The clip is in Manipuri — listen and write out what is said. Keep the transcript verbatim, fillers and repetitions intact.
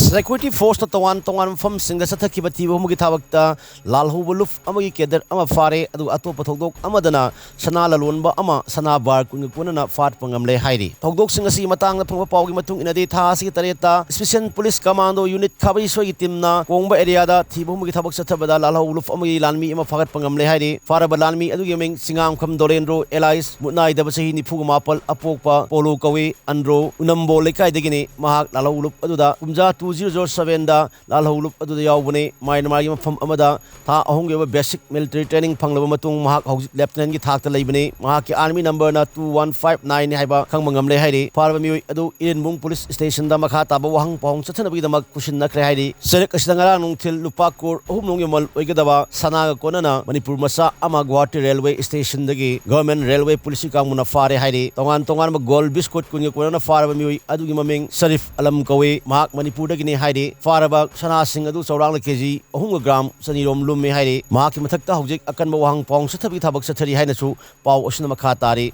Security Forceꯅ ꯇꯣꯉꯥꯟ ꯇꯣꯉꯥꯟꯕ ꯃꯐꯝꯁꯤꯡꯗ ꯆꯠꯊꯈꯤꯕ ꯊꯤꯕ ꯍꯨꯝꯕꯒꯤ ꯊꯕꯛꯇ ꯂꯥꯜꯍꯧꯕ ꯂꯨꯞ ꯑꯃꯒꯤ cadre ꯑꯃ ꯐꯥꯔꯦ, ꯑꯗꯨꯒ ꯑꯇꯣꯞꯄ ꯊꯧꯗꯣꯛ ꯑꯃꯗꯅ ꯁꯅꯥ ꯂꯂꯣꯟꯕ ꯑꯃ ꯁꯅꯥ bar ꯀꯨꯟꯒ ꯀꯣꯟꯅꯅ ꯐꯥꯠꯄ ꯉꯝꯂꯦ ꯍꯥꯏꯔꯤ꯫ ꯊꯧꯗꯣꯛꯁꯤꯡ ꯑꯁꯤꯒꯤ ꯃꯇꯥꯡꯗ ꯐꯪꯕ ꯄꯥꯎꯒꯤ ꯃꯇꯨꯡ ꯏꯟꯅꯗꯤ, ꯊꯥ ꯑꯁꯤꯒꯤ ꯇꯔꯦꯠꯇ Special Police Commando Unit ꯈꯥꯕꯩꯁꯣꯏꯒꯤ teamꯅ ꯀꯣꯡꯕ areaꯗ ꯊꯤꯕ ꯍꯨꯝꯕꯒꯤ ꯊꯕꯛ ꯆꯠꯊꯕꯗ ꯂꯥꯜꯍꯧꯕ ꯂꯨꯞ ꯑꯃꯒꯤ ꯂꯥꯟꯃꯤ ꯑꯃ ꯐꯥꯒꯠꯄ ꯉꯝꯂꯦ ꯍꯥꯏꯔꯤ꯫ ꯐꯥꯔꯕ ꯂꯥꯟꯃꯤ ꯑꯗꯨꯒꯤ ꯃꯃꯤꯡ ꯁꯤꯡꯉꯥꯝꯈꯝ ꯗꯣꯔꯦꯟꯗ꯭ꯔꯣ alias ꯃꯨꯠꯅꯥꯏꯗꯕ, ꯆꯍꯤ ꯅꯤꯐꯨꯒ ꯃꯥꯄꯜ, ꯑꯄꯣꯛꯄ ꯄꯣꯂꯣ ꯀꯧꯏ, ꯑꯟꯗ꯭ꯔꯣ ꯎꯅꯝꯕꯣ ꯂꯩꯀꯥꯏꯗꯒꯤꯅꯤ꯫ ꯃꯍꯥꯛ ꯂꯥꯜꯍꯧ ꯂꯨꯞ ꯑꯗꯨꯗ ꯀꯨꯝꯖꯥ two zero zero sevenꯗ ꯂꯥꯜꯍꯧ ꯂꯨꯞ ꯑꯗꯨꯗ ꯌꯥꯎꯕꯅꯤ꯫ ꯃ꯭ꯌꯥꯟꯃꯥꯔꯒꯤ ꯃꯐꯝ ꯑꯃꯗ ꯊꯥ ꯑꯍꯨꯝꯒꯤ ꯑꯣꯏꯕ basic military training ꯐꯪꯂꯕ ꯃꯇꯨꯡ ꯃꯍꯥꯛ ꯍꯧꯖꯤꯛ lieutenantꯒꯤ ꯊꯥꯛꯇ ꯂꯩꯕꯅꯤ꯫ ꯃꯍꯥꯛꯀꯤ army numberꯅ two one five nineꯅꯤ ꯍꯥꯏꯕ ꯈꯪꯕ ꯉꯝꯂꯦ ꯍꯥꯏꯔꯤ꯫ ꯐꯥꯔꯕ ꯃꯤꯑꯣꯏ ꯑꯗꯨ ꯏꯔꯦꯟꯕꯨꯡ police stationꯗ ꯃꯈꯥ ꯇꯥꯕ ꯋꯥꯍꯪ ꯄꯥꯎꯍꯪ ꯆꯠꯊꯅꯕꯒꯤꯗꯃꯛ ꯄꯨꯁꯤꯟꯅꯈ꯭ꯔꯦ ꯍꯥꯏꯔꯤ꯫ ꯆꯦꯔꯦꯛ ꯑꯁꯤꯗ ꯉꯔꯥꯡ ꯅꯨꯡꯊꯤꯜ ꯂꯨꯄꯥ ꯀ꯭ꯔꯣꯔ ꯑꯍꯨꯝ ꯂꯣꯝꯒꯤ ꯃꯃꯜ ꯑꯣꯏꯒꯗꯕ ꯁꯅꯥꯒ ꯀꯣꯟꯅꯅ ꯃꯅꯤꯄꯨꯔ ꯃꯆꯥ ꯑꯃ Guwahati railway stationꯗꯒꯤ government railway police ꯀꯥꯡꯕꯨꯅ ꯐꯥꯔꯦ ꯍꯥꯏꯔꯤ꯫ ꯇꯣꯉꯥꯟ ꯇꯣꯉꯥꯟꯕ gold biscuit ꯀꯨꯟꯒ ꯀꯣꯟꯅꯅ ꯐꯥꯔꯕ ꯃꯤꯑꯣꯏ ꯑꯗꯨꯒꯤ ꯃꯃꯤꯡ ꯁꯔꯤꯐ ꯑꯂꯝ ꯀꯧꯏ꯫ ꯃꯍꯥꯛ ꯃꯅꯤꯄꯨꯔꯗꯒꯤꯅꯤ ꯍꯥꯏꯔꯤ꯫ ꯐꯥꯔꯕ ꯁꯅꯥꯁꯤꯡ ꯑꯗꯨ ꯆꯥꯎꯔꯥꯛꯅ ꯀꯦꯖꯤ ꯑꯍꯨꯝꯒ ꯒ꯭ꯔꯥꯝ ꯆꯅꯤꯔꯣꯝ ꯂꯨꯝꯃꯤ ꯍꯥꯏꯔꯤ꯫ ꯃꯍꯥꯛꯀꯤ ꯃꯊꯛꯇ ꯍꯧꯖꯤꯛ ꯑꯀꯟꯕ ꯋꯥꯍꯪ ꯄꯥꯎꯍꯪ ꯆꯠꯊꯕꯒꯤ ꯊꯕꯛ ꯆꯠꯊꯔꯤ ꯍꯥꯏꯅꯁꯨ ꯄꯥꯎ ꯑꯁꯤꯅ ꯃꯈꯥ ꯇꯥꯔꯤ꯫